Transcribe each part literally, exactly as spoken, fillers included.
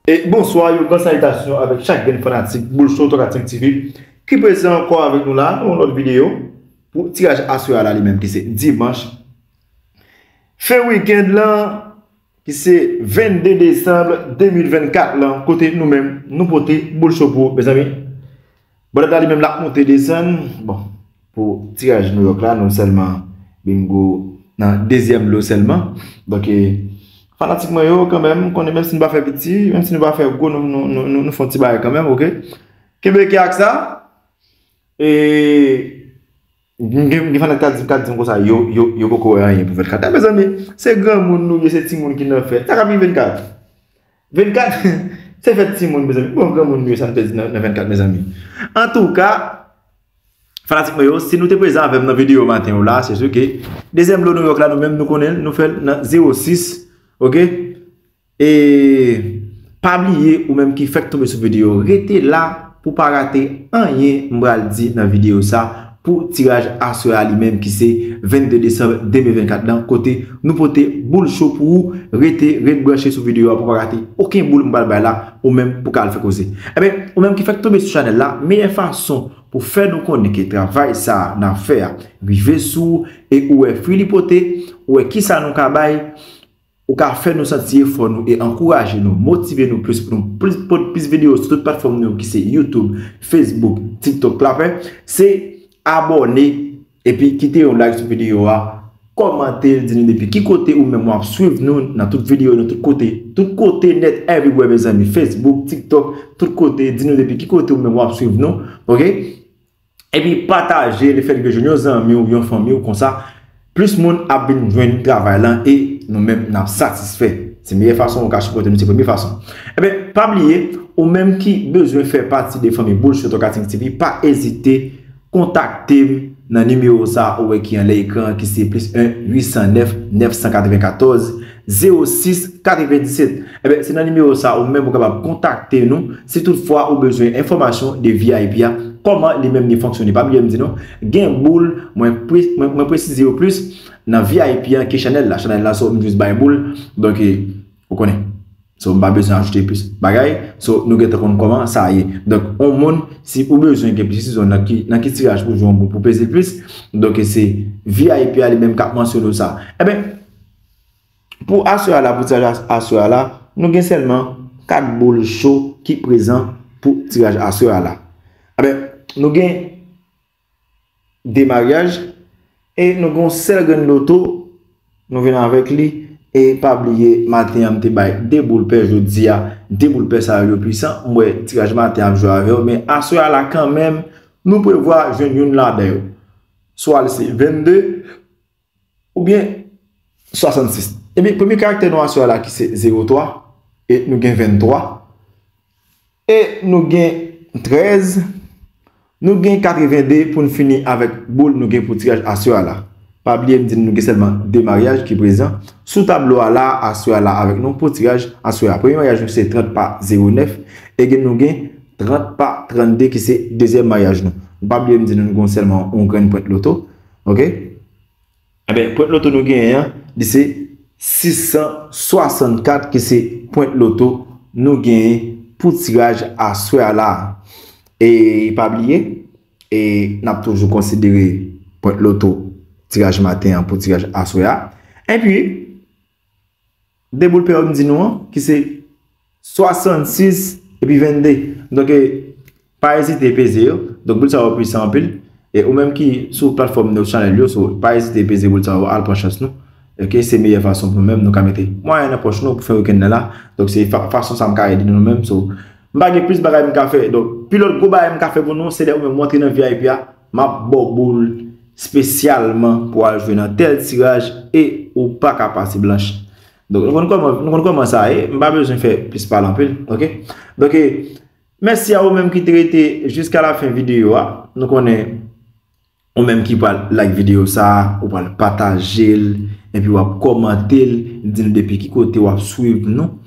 E bonswa, yon gran salitasyon avèk chak grenn fanatik Boul Show Tòkatink T V ki prezan ankò avèk nou la nan yon lòt videyo pou tiraj aswè a la li menm ki se dimanch fen wikenn lan ki se vennde desanm de mil vennkat lan kote nou menm nou pote Boul Show pou ou mezanmi. Bòdèt la li menm l ap monte desann. Bon, pou tiraj New York la, nou sèlman bingo nan dezyèm lo sèlman. Donk, e, fanatik mwen yo, kanmenm, konnen menm si nou pa fè piti, menm si nou pa fè gwo, nou, nou, nou, nou, nou fè yon ti bagay kanmenm, oke? Kenbe kè ak sa. E, gen, gen fanatik ka di, ka di m konsa, yo, yo, yo poko wè anyen pou vennkat. Mezanmi, se granmoun nou ye, se timoun ki nan fèt. Sa ka vin vennkat. Vennkat, se fèt timoun, mezanmi. Bon, granmoun nou ye, sa n pèdi nan, nan vennkat, mezanmi. Antouka, fanatik mwen yo, si nou te prezan avè m nan videyo maten yo la, se si ke dezyèm lo New York la, nou menm, nou konnen l, nou fè l nan zewo sis, oke? E pa bliye, ou menm ki fèk tonbe sou videyo, rete la pou pa rate anyen m pral di nan videyo sa pou tiraj aswè a li menm ki se vennde desanm de mil vennkat lan, kote nou pote Boul Show pou ou. Rete, ret branche sou videyo a pou pa rate okenn boul m pral bay la, ou menm pou ka al fè koze. Ebyen, ou menm ki fèk tonbe sou chanèl la, meyè fason pou fè nou konnen ke travay sa a n ap fè a rive sou ou e ou wè fwi li pote, ou wè kisa nou ka bay, ou ka fè nou santi efò nou e ankouraje nou, motive nou plis pou nou plis, pote plis videyo sou tout platfòm nou ki se YouTube, Facebook, TikTok, klapè, se abòne epi kite yon like sou videyo a, kòmante l, di nou depi ki kote ou menm w ap swiv nou nan tout videyo, nan tout kote, tout kote nèt, everywhere, mezanmi, Facebook, TikTok, tout kote, di nou depi ki kote ou menm w ap swiv nou, oke? Epi pataje l, fè l rive jwenn yon zanmi w, yon fanmi w konsa. Plis moun ap vin jwenn travay lan e nou menm n ap satisfè. Se meyè fason ou ka sipòte nou, se premye fason. Ebyen, pa bliye, ou menm ki bezwen fè pati de fanmi Boul Show Tòkatink T V, pa ezite kontakte m nan nimewo sa ou wè ki anlè ekran an ki se plis en uit san nèf nèf san katrevenkatòz zewo sis katrevendiset. Ebyen, se nan nimewo sa ou menm ou kapab kontakte nou si toutfwa ou bezwen enfòmasyon de V I P a, kòman li menm li fonksyone. Pa bliye m di nou, gen boul, mwen, pre, mwen, mwen presize yo plis nan V I P an ke chanèl la. Chanèl la, so, m jis bay boul. Donk, e, ou konnen. So, m pa bezwen ajoute plis bagay. So, nou gentan konn kòman sa ye. Donk, yon moun, si ou bezwen gen plis presizyon nan ki, nan ki tiraj pou jwe yon boul pou peze plis, donk, se V I P a li menm k ap mansyone w sa. Ebyen, pou aswè a la, pou tiraj as-, aswè a la, nou gen sèlman kat boul cho ki prezan pou tiraj aswè a la. Ebyen, nou gen de maryaj e nou gen yon sèl grenn loto, nou vin avèk li. E pa bliye, maten an, m te bay de boul pè, jodi a, de boul pè sa yo, yo pwisan. M wè tiraj maten ap jwe avè yo, men aswè a la kanmenm, nou prevwa jwenn youn ladan yo. Swa l se vennde, oubyen swasannsis. Ebyen, premye karaktè nou aswè a la ki se zewo twa, e nou gen venntwa, e nou gen trèz, nou gen katrevende pou n fini avèk boul nou gen pou tiraj aswè a la. Pa bliye m di n nou gen sèlman de maryaj ki prezan sou tablo a la, aswè a la avèk nou pou tiraj aswè a. Premye maryaj nou se trant pa zewo nèf, e gen nou gen trant pa trannde ki se dezyèm maryaj nou. Pa bliye m di n nou gen sèlman yon grenn pwent loto, oke? Ebyen, pwent loto nou genyen an, li se sis san swasannkat ki se pwent loto nou genyen pou tiraj aswè a la. E pa bliye, e n ap toujou konsidere pwent loto tiraj maten an pou tiraj aswè a. Epi, de boul pè yo m di nou an, ki se swasannsis epi vennde. Donk, e, pa ezite peze yo. Donk, boul sa yo pwisan anpil. E ou menm ki sou platfòm nou, chanèl yo, so, pa ezite peze boul sa yo, al pran chans nou. Oke, se meyè fason pou nou menm, nou ka mete mwayen nan pòch nou pou fè wikenn nan la. Donk, se fa-, fason sa m ka ede nou menm. So, m pa gen plis bagay m ka fè. Donk, pi lòt gwo bagay m ka fè pou nou, se lè ou menm w antre nan V I P a, m ap ba w boul espesyalman pou al jwe nan tèl tiraj e ou pa ka pase blanch. Donk, nou konn kòman, nou konn kòman sa ye, m pa bezwen fè plis pale anpil, oke? Donk, e, mèsi a ou menm ki te rete jiska lafen videyo a. Nou konnen ou menm ki pral like videyo sa, ou pral pataje l, epi w ap kòmante l, di n depi ki kote w ap swiv nou.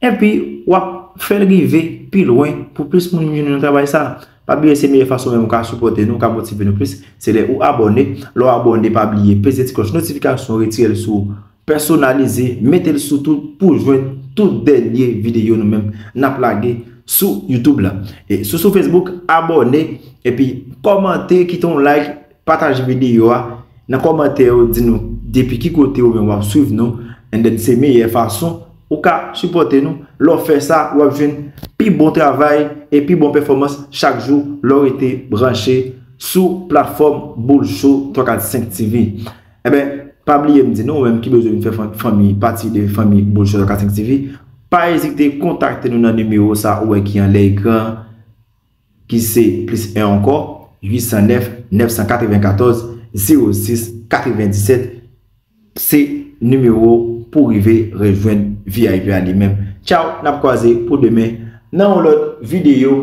Epi, w ap fè l rive pi lwen pou plis moun vin jwenn nan travay sa. Pa bliye, se meyè fason menm ou ka sipòte nou, ou ka motive nou plis, se lè ou abòne. Lè w abòne, pa bliye peze ti klòch notifikasyon, retire l sou pèsonalize, mete l sou tout pou jwenn tout dènye videyo nou menm n ap lage sou YouTube la. E si w sou Facebook, abòne, epi kòmante, kite yon like, pataje videyo a. Nan kòmantè yo, di nou depi ki kote ou menm w ap swiv nou, and then se meyè fason ou ka sipòte nou. Lè w fè sa, w ap jwenn pi bon travay e pi bon pèfòmans chak jou lè w rete branche sou platfòm Boul Show twa kat senk T V. Enben, pa bliye m di nou, ou menm ki bezwen vin fè fan- fanmi, pati de fanmi Boul Show twa kat senk T V, pa ezite kontakte nou nan nimewo sa ou wè ki anlè ekran, ki se plis en ankò, uit san nèf, nèf san katrevenkatòz, zewo sis, katrevendisèt. Se nimewo pou rive rejwenn V I P a li menm. Tchaw, n ap kwaze pou demen nan yon lòt videyo.